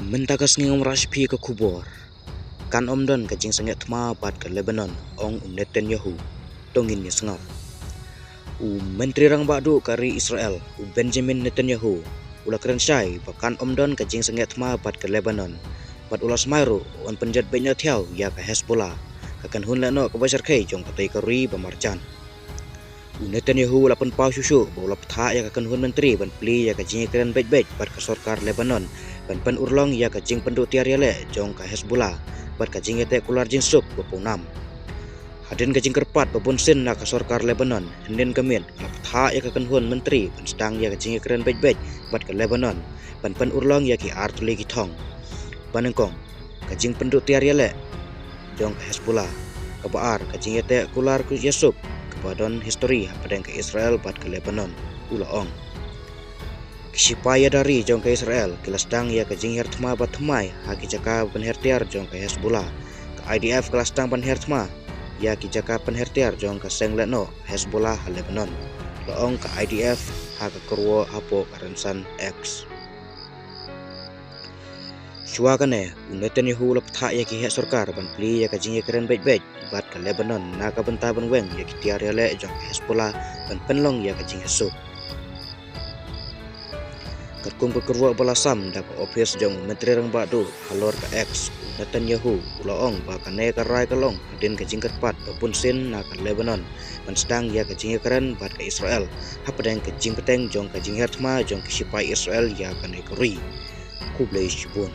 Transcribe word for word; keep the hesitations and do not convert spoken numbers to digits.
Mynta ka sngi ngam rah sha phi ka khubor. Kan ym don ka jingsangeh thma bad ka Lebanon, ong u Netanyahu. To ngin ïa sngap. U Myntri Rangbah Duh ka ri Israel, u Benjamin Netanyahu, u la kren shai ba kan ym don ka jingsangeh thma bad ka Lebanon. Bad u la smai ruh un pynjot beit noh thiaw ïa ka Hezbollah, ka kynhun lehnoh kaba shyrkhei jong katei ka ri ba marjan. U Netanyahu u la pynpaw shuh shuh ba u la bthah ïa ka kynhun myntri ban plie ïa ka jingïakren beit beit bad ka sorkar Lebanon ban pynurlong ïa ka jingpynduh tiar ïaleh jong ka Hezbollah bad ka jingïateh kular jingsuk ba pawnam. Hadien ka jingkyrpad ba bunsien na ka sorkar Lebanon, hynnin ka miet la bthah ïa ka kynhun myntri ban sdang ïa ka jingïakren beit beit bad ka Lebanon ban pynurlong ïa ki artylli ki thong. Ba nyngkong, ka jingpynduh tiar ïaleh jong ka Hezbollah, kaba ar, ka jingïateh kular ïasuk kaba don histori hapdeng ka Israel bad ka Lebanon, u la ong. Ki sipai ïada ri jong ka Israel ki la sdang ïa ka jinghiar thma ba thymmai ha ki jaka pynhiar tiar jong ka Hezbollah. Ka I D F ka la sdang ban hiar thma ïa ki jaka pynhiar tiar jong ka seng lehnoh Hezbollah ha Lebanon, la ong ka I D F ha ka kyrwoh hapoh ka rynsan X. Shuwa kane, u Netanyahu u la bthah ïa ki heh sorkar ban plie ïa ka jingïakren beit beit bad ka Lebanon na ka bynta ban weng ïa ki tiar ïaleh jong ka Hezbollah ban pynlong ïa ka jingïasuk. Katkum ka kyrwoh ba la sam da ka ophis jong u Myntri Rangbah Duh halor ka X, u Netanyahu u la ong ba kane ka rai ka long hadien ka jingkyrpad ba bunsien na ka Lebanon ban sdang ïa ka jingïakren bad ka Israel hapdeng ka jingbteng jong ka jinghiar thma jong ki sipai Israel ïa kane ka ri. Khublei shibun.